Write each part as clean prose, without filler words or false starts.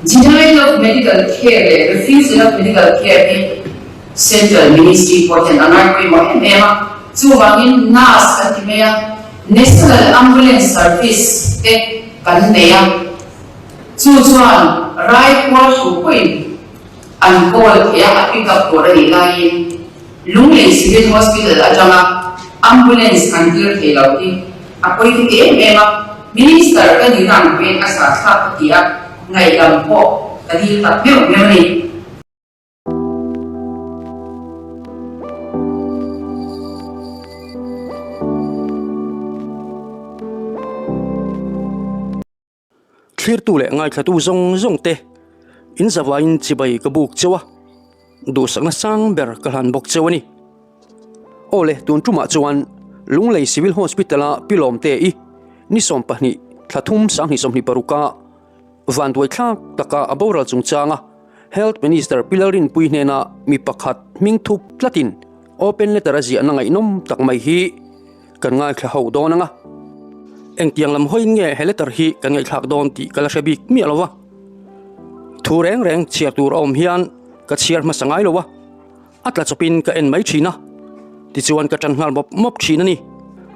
Denial of medical care leh refusal of medical care hi Central Ministry pawh hian a ngai pawimawh em em a, chuvangin nurse kan ti mai a, National Ambulance Service te kan nei a, chu chuan Raipur thu pawhin an call thei a, a pick up tur a nih laiin Lunglei Civil Hospital atanga Ambulance an tir thei lo hi a pawi ka ti em em a, Minister ka nihna ang pawhin a sahthlak ka ti a, ngaihdam pawh ka dil tak meuh meuh a ni. Thlirtu leh ngaithlatu zawng zawng te in zavaiin chibai ka buk cheu a, duhsakna sang ber ka hlan bawk cheu a ni. Aw le, tun tumah chuan Lunglei Civil Hospital-a Pi Lawmte i ni 12 thla thum 2026 a vanduai thlak taka a boral chungchanga Health Minister Pi Lalrinpui hnena mi pakhat hming thup tlatin open letter a ziahna ngaihnawm tak mai hi kan ngaithla ho dawn ang a. Engtiang lam hawiin nge he letter hi kan ngaihthlak dawn tih ka la hre bik miah lo va. Thu reng reng chhiar tur a awm hian ka chhiar hmasa ngai lo a, a tla chawpin ka en mai thin a, tichuan ka tan nghal mawp mawp thin a ni.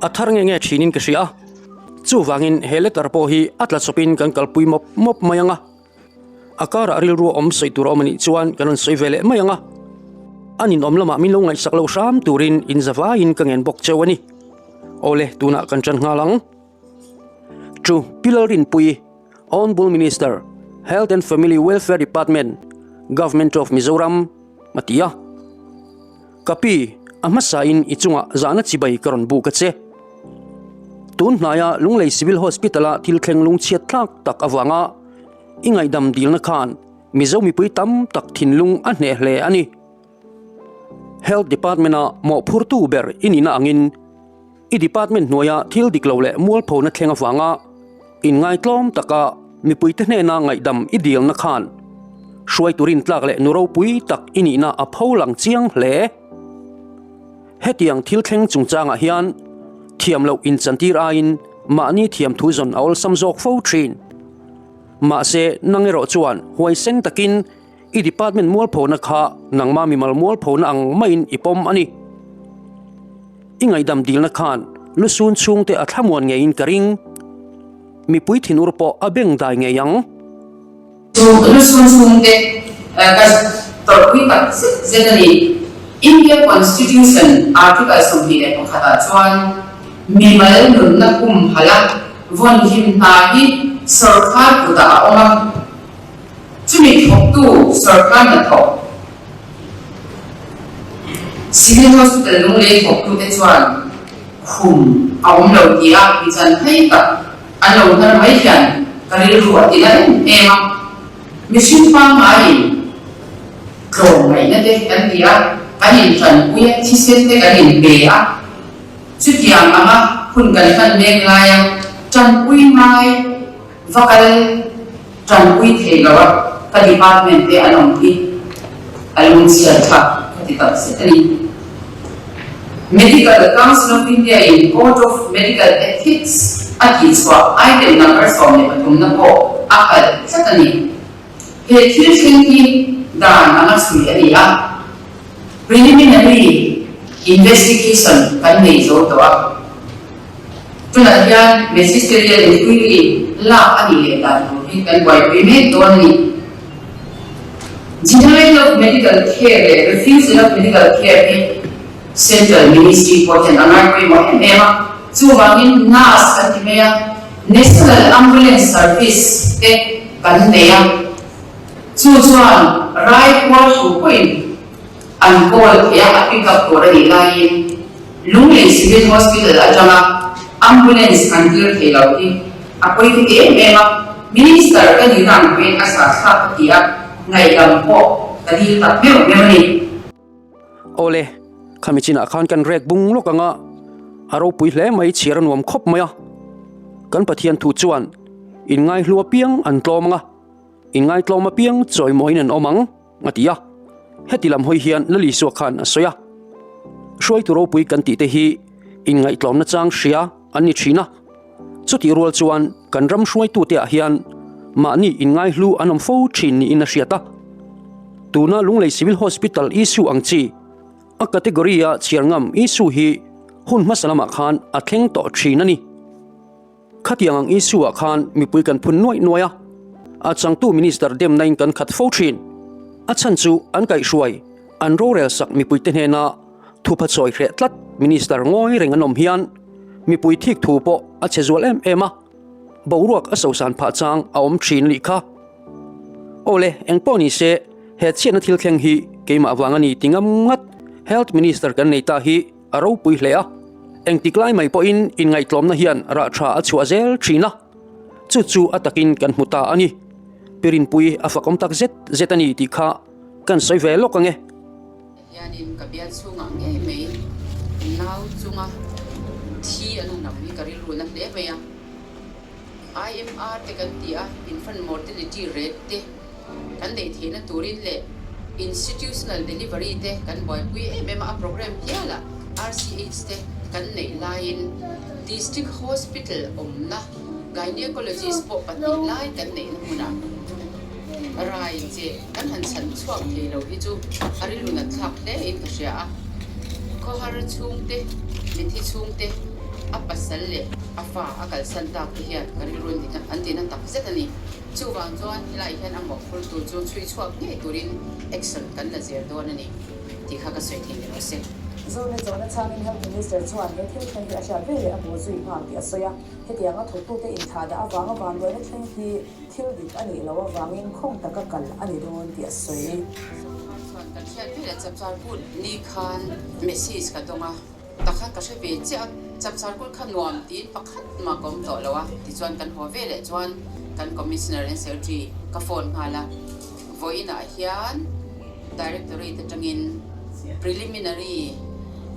A thar nge nge thinin ka hria a, chuvangin he letter pawh hi a tla chawpin kan kalpui mawp mawp mai ang a. A karah rilru a awm sawi tur a awm a nih chuan kan rawn sawi ve leh mai ang a, a ninawm lamah min lo ngaihsak loh hram turin in za vaiin ka ngen bawk cheu a ni. Awle, tunah kan ṭan nghal ang. Chu Pi Lalrinpuii, Honourable Minister, Health and Family Welfare Department, Government of Mizoram, a ti a. Ka pi, a hmasain i chungah zahna chibai ka rawn buk a che. Tun hnaia Lunglei Civil Hospital-a thil thleng lungchhiat thlak tak avanga i ngaihdam dilna khan Mizo mipui tam tak thinlung a hneh hle a ni. Health Department-a mawhphurtu ber i nihna angin I department hnuaia thil dik lo leh mualphona thleng avanga inngaitlawm taka mipuite hnena ngaihdam i dilna khan hruaitu rintlak leh nu ropui tak i nihna a pho lang chiang hle. Hetiang thil thleng chungchangah hian thiam loh inchantir aiin mahni thiamthu zawn a awlsam zawk fo thin. Mahse, nang erawh chuan huaisen takin I department mualphona kha nangma mimal mualphona ang maiin i pawm a ni. I ngaihdam dilna khan lusun chhungte a thlamuan ngeiin ka ring. Mipui thinur pawh a beng dai ngei ang. Chu lusun chhungte ka tawrhpui tak zet zet a ni. India Constitution Article 21 ah chuan mimal nunna humhalh a vawnhim hna hi sawrkar kutah a awm a. Chumi thawktu sawrkar hnathawk Civil Hospital Lunglei thawktute chuan khum a awm lo tia mi chan thei tak an lo hnar mai hian ka rilru a ti la em em a. Mihring pangngaiin tlawm ngaihna te kan ti a, kan intanpui a, thisen te kan inpe a, chutiang anga hun kan hman mek laia tanpui ngai Va kal tanpui thei lo a, ka department te an awm hi a lungchhiat thlak ka ti tak zet a ni. Medical Council of India in Code of Medical Ethics a tihchhuah item number 13 na pawh a kalh tlat a ni. He thil thleng hi dan anga chhui a ni a, preliminary investigation kan nei zo tawh a. Tunah hian magisterial inquiry lak a nih leh dan tur hi kan buaipui mek dawn a ni. Denial of medical care leh refusal of medical care hi Central Ministry pawh hian a ngai pawimawh em em a, chuvangin nurse kan ti mai a, National Ambulance Service te kan nei a, chu chuan Raipur thu pawhin an call thei a, a pick up tur a nih laiin Lunglei Civil Hospital atanga Ambulance an tir thei lo hi a pawi ka ti em em a, Minister ka nihna ang pawhin a sahthlak ka ti a, ngaihdam pawh ka dil tak meuh meuh a ni. Awle, khami chinah khan kan rek bung lawk ang a, a ropui hle mai chhiar a nuam khawp mai a. Kan Pathian thu chuan inngaihlu apiang an tlawm ang a, inngaitlawm apiang chawimawiin an awm ang. A ti a, heti lam hawi hian Lal Isua khan a sawi a, Hruaitu ropui kan tih te hi inngaihtlawmna chang hria an ni thin a, chutih rual chuan kan ram hruaitute ah hian mahni inngaihlu an awm fo thin niin a hriat a. Tuna Lunglei Civil Hospital issue ang chi, a category-a chhiar ngam issue hi hun hmasa lamah khan a thleng tawh thin a ni. Khatiang ang issue-ah khan mipui kan phun nuaih nuaih a, a changtu Minister demna-in kan khat fo thin. A chhan chu an kaihhruai, an rorel sak mipuite hnena thupha chawi hreh tlat Minister ngawi reng an awm hian mipui thik thu pawh a chhe zual em em a, boruak a sosan phah chang a awm thin a nih kha. Awle, engpawh ni se, he chhiatna thil thleng hi keimah vang a ni ti ngam ngat Health Minister kan nei ta hi a ropui hle a, engtik lai mai pawhin inngaihtlawmna hian rah tha a chhuah zel thin a, chu chu a takin kan hmu ta a ni. Pi Rinpui a fakawm tak zet zet a ni tih kha kan sawi ve lawk ang e. Hianin ka bial chhungah ngei mai nau chunga thi an han awm hi ka rilru na hle mai a. IMR te kan ti a, Infant Mortality Rate te kan neih theihna turin leh Institutional Delivery te kan buaipui em em a, a program hialah RCH te kan neih laiin District Hospital awmna Gynaecologist pawh pahnih lai kan neihna hmunah rai che kan han chhan chhuak thei lo hi chu a rilru nat thlak hle in ka hria a. Khawhar chhungte, mithi chhungte, a pasal leh a fa a kalsan tak te hian ka rilru an ti na tak zet a ni. Chuvang chuan helai hian a mawhphurtu chu chhui chhuak ngei turin action kan la zel dawn a ni tih kha ka sawi thei ni rawh se. Zawhna zawhna chhangin Health Minister chuan he thil thleng hi a hriat ve leh a hmu zui nghal tih a sawi a. Hetianga thawktute inthlahdah avanga vanduaina thleng hi thil dik a nih loh avangin khawng taka kal a ni dawn tih a sawi. Sorkar chuan kan hriat ve leh chapchar kut ni khan message ka dawng a. Takhan ka hre ve chiah a, chapchar kut kha nuam tiin pakhat mah ka awm tawh lo a, tichuan kan haw ve leh chuan kan Commissioner and Secretary ka phone nghal a, vawiinah hian Directorate atangin preliminary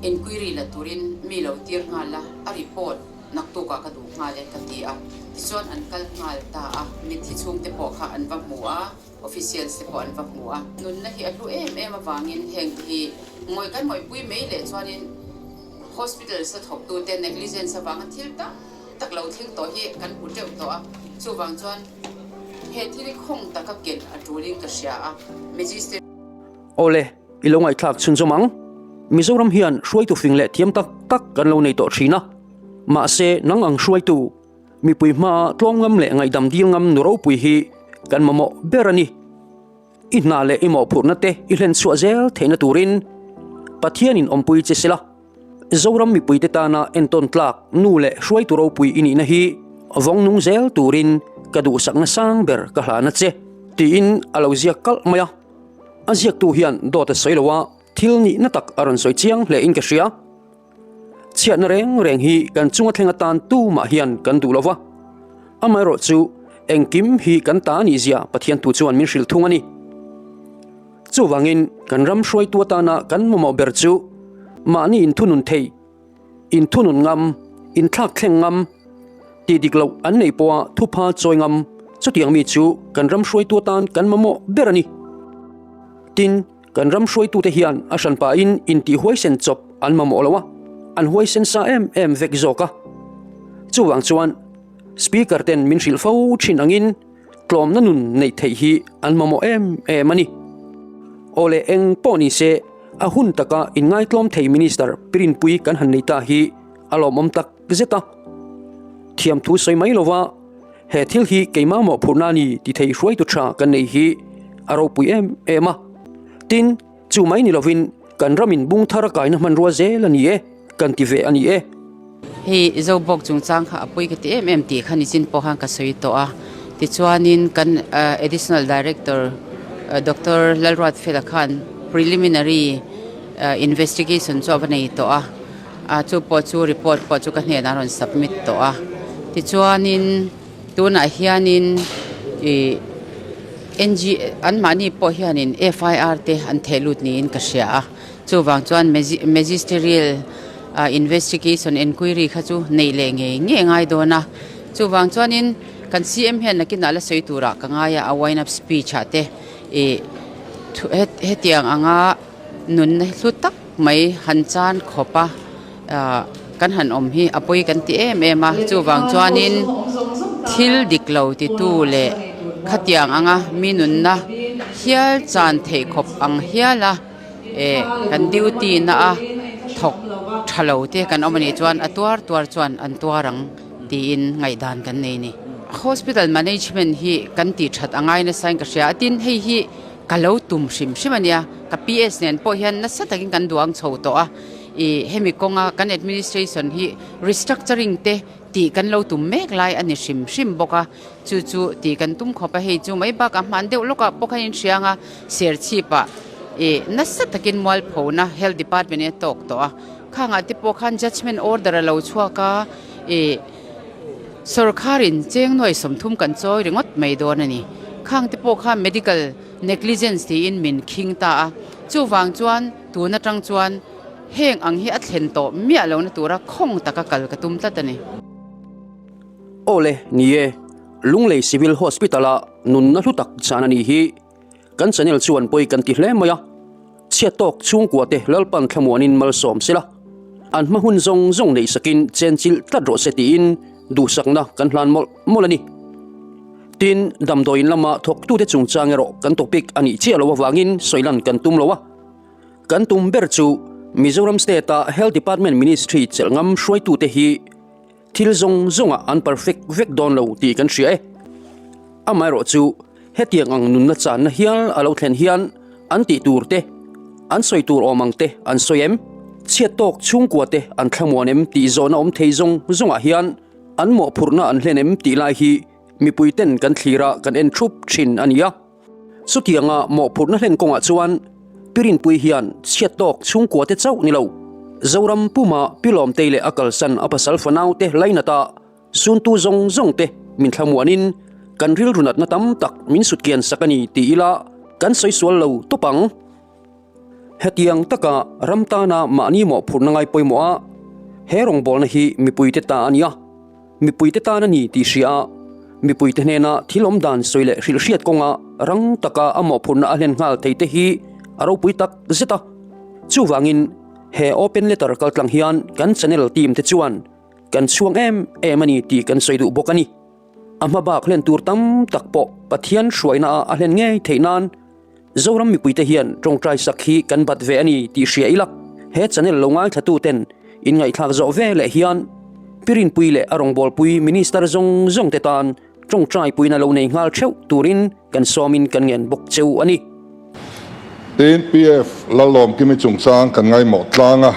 inquiry la turin mi lo tir nghal a, a report naktukah ka duh nghal e ka ti a, tichuan an kal nghal ta a, mitthi chhungte pawh kha an va hmu a. Officials te pawh an va hmu a. Nunna hi a hlu em em avangin heng te hi ngawih kan ngawihpui mai leh chuanin hospitals a thawktute negligence avanga thil tak tak lo thleng tawh hi kan hmu teuh tawh a. Chuvang chuan he thil hi khawng taka ken a tulin ka hria a. Magistrate. Awle, i lo ngaihthlak chhunzawm ang. Mizoram hian hruaitu fing leh thiam tak tak kan lo nei tawh thin a. Mahse, nang ang hruaitu. Mipui hmaa tlawng ngam leh ngaihdam dil ngam nu ropui hi kan mamawh ber a ni. I hna leh i mawhphurhna te i hlen chhuah zel theihna turin Pathianin awmpui che sela, Zoram mipuite tana entawn tlak nu leh hruaitu ropui i nihna hi vawng nung zel turin ka duhsakna sang ber ka hlan a che, tiin a lo ziak kalh mai a. A ziaktu hian dawt a sawi lo a, thil nihna tak a rawn sawi chiang hle in ka hria. Chhiatna reng reng hi kan chunga thleng atan tumah hian kan duh lo va, amaherawh chu engkim hi kan ta a nihzia Pathian thu chuan min hrilh thung a ni. Chuvangin kan ram hruaitu atana kan mamawh ber chu mahni inthunun thei, inthunun ngam, inthlak thleng ngam, tih dik loh an neih pawha thupha chawi ngam chutiang mi chu kan ram hruaitu atan kan mamawh ber a ni. Tin, Kan ram hruaitute hian a hran pahin intih huaisen chawp an mamawh lo a, an huaisen sa em em vek zawk a. Chuvang chuan Speaker ten min hrilh fo thin angin tlawmna nun neih theih hi an mamawh em em a ni. Awle eng pawh ni se a hun taka inngaitlawm thei Minister Pirinpui kan han nei ta hi a lawmawm tak zet a. Thiamthu sawi mai lova He thil hi keimah mawhphurhna a ni ti thei hruaitu tha kan nei hi a ropui em em a. Tin, chu mai ni lovin kan ramin bung thar a kaina hmanrua zel a ni e, kan ti ve a ni e. Hei Zobawk chungchang kha a pui ka ti em em tih kha nichin pawh khan ka sawi tawh a. Tichuanin kan Additional Director Doctor Lalruatfela khan preliminary investigation chu a va nei tawh a. A chu pawh chu report pawh chu ka hnenah a rawn submit tawh a tichuanin tunah hianin ih N G anmahni pawh hianin F I R te an theh lut niin ka hria a chuvang chuan magisterial ah investigation enquiry kha chu neih leh ngei ngei a ngai dawn a chuvang chuanin kan C M hian nakinah la sawi turah ka ngai a a wind up speech ah te ih hetiang anga nunna hlu tak mai han chan khawp a ah kan han awm hi a pawi kan ti em em a chuvang chuanin thil dik lo titu leh. Khatiang anga mi nunna hial chan theih khawp ang hial a eh kan duty na a thawk tha lo te kan awm a nih chuan a tuar tuar chuan an tuar ang tiin ngaihdan kan nei a ni. Hospital management hi kan tih that a ngai nasa in ka hria a tin hei hi ka lo tum hrim hrim a nia ka PS nen pawh hian nasa takin kan duang chho tawh a ih hemi kawnga kan administration hi restructuring te tih kan lo tum mek lai a ni hrim hrim bawk a chu chu tih kan tum khawp a hei chu mai bakah hman deuh lawkah pawh khan inhriang a serchhipah ih nasa takin mualphona health department in a tawk tawh a khangah te pawh khan judgement order a lo chhuak a ih Sawrkharin cheng nuai 30 kan chawi ringawt mai dawn a ni. Khang te pawh kha medical negligence tiin min khing ta a, chuvang chuan tun atang chuan heng ang hi a thlen tawh miah lohna tura khawng taka kal ka tum tlat a ni. Aw le, ni e, Lunglei Civil Hospital-a nunna hlu tak chan a nih hi. Kan channel chuan pawi kan ti hle mai a, chhiat tawk chhungkua te Lalpan thlamuanin malsawm sela, an hma hun zawng zawng neih sakin chenchilh tlat rawh se tiin duhsakna kan hlan mawlh mawlh a ni. Tin, damdawiin lama thawktute chungchang erawh kan topic a nih chiah loh avangin sawilan kan tum lo a. Kan tum ber chu Mizoram State-a Health Department Ministry chelh ngam hruaitute hi Thil zawng zawngah an perfect vek dawn lo tih kan hria e. Amaherawh chu hetiang ang nunna channa hial a lo thlen hian an tih tur te, an sawi tur awm ang te an sawi em? Chhiat tawk chhungkua te an thlamuan em tih zawhna awm thei zawng zawngah hian an mawhphurhna an hlen em tih lai hi mipui ten kan thlir a kan en thup thin a nia. Chutianga mawhphurhna hlen kawngah chuan Pirinpui hian chhiat tawk chhungkuate chauh ni lo, Zoram puma Pi Lawmtei leh a kalsan a pasal fanaute lainata suntu zawng zawngte min thlamuanin kan rilru natna tam tak min sutkian sak a ni ti ila kan sawi sual lo tawp ang. Hetiang taka ram tana mahni mawhphurhna ngai pawimawh a, he rawngbawlna hi mipuite ta a nia. Mipuite tan a ni tih hria a, mipuite hnena thil awm dan sawi leh hrilhhriat kawnga rang taka a mawhphurhna a hlen nghal thei te hi a ropui tak zet a. Chuvangin he open letter kaltlang hian kan channel team te chuan kan chhuang em em a ni tih kan sawi duh bawk a ni. A hma bak hlen tur tam tak pawh Pathian hruaina ah a hlen ngei theih nan Zoram mipuite hian tawngtai sak hi kan bat ve a ni tih hria ila, he channel lo ngaithla ten in ngaihthlak zawh ve leh hian Pirinpui leh a rawngbawlpui Minister zawng zawng te tan tawngtai puina lo nei nghal theuh turin kan sawmin kan ngen bawk cheu a ni. Tin, PF Lallawmkimi chungchang kan ngaimawh tlang a,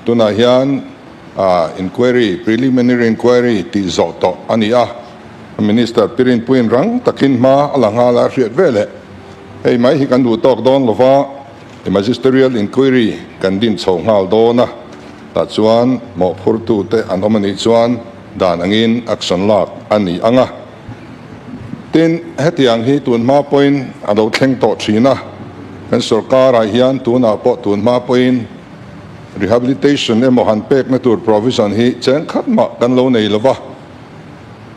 tunah hian inquiry, preliminary inquiry tih zawh tawh a ni a. Minister Pirinpuiin rang takin hma a la nghal a hriat ve leh. Hei mai hi kan duh tawk dawn lova, Magisterial Inquiry kan din chho nghal dawn a, tah chuan mawhphurtute an awm a nih chuan dan angin action lak a ni ang a. Tin, hetiang hi tun hma pawhin a lo thleng tawh thin a, kan sorkarah hian tunah pawh tun hma pawhin rehabilitation emaw han pekna tur provision hi cheng khat mah kan lo nei lova,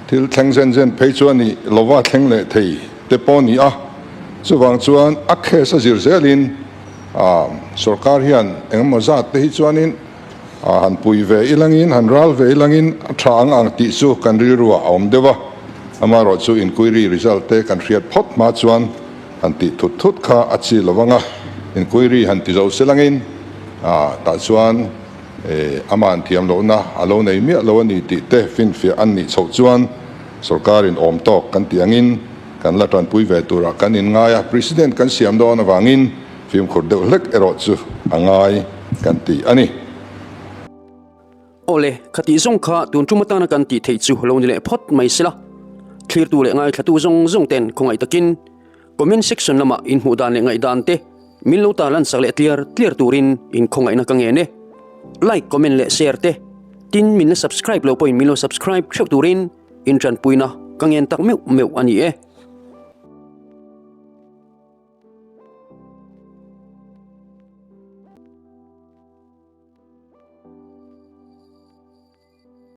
Thil thleng zen zen phei chu a nih lova thleng leh thei te pawh a ni a, chuvang chuan a case a zir zelin sorkar hian engemaw zat te hi chuanin han pui ve ilangin han ral ve ilangin a tha ang ang tih chu kan rilruah a awm deuh a, amaherawh chu inquiry result te kan hriat phawt hma chuan han tih thut thut kha a chi lo vang a, inquiry han ti zo selangin tah chuan Ama'n thiam lohna a lo nei miah lo a ni tih te finfiah an nih chhoh chuan sorkarin awm tawk kan tih angin kan la tanpui ve turah kan inngai a, President kan siam dawn avangin fimkhur deuh hlek erawh chu a ngai kan ti a ni. Awle, khatih zawng kha tun tum atana kan tih theih chu lo ni leh phawt mai sela. Thlirtu leh ngaithlatu zawng zawng ten khawngaih takin Comment section lamah in hmuh dan leh ngaihdan te min lo tarlan sak leh tliar tliar turin in khawngaihna ka ngen e. Like, comment leh share te tin min la subscribe lo pawhin min lo subscribe theuh turin in tanpuina ka ngen tak meuh meuh a ni e.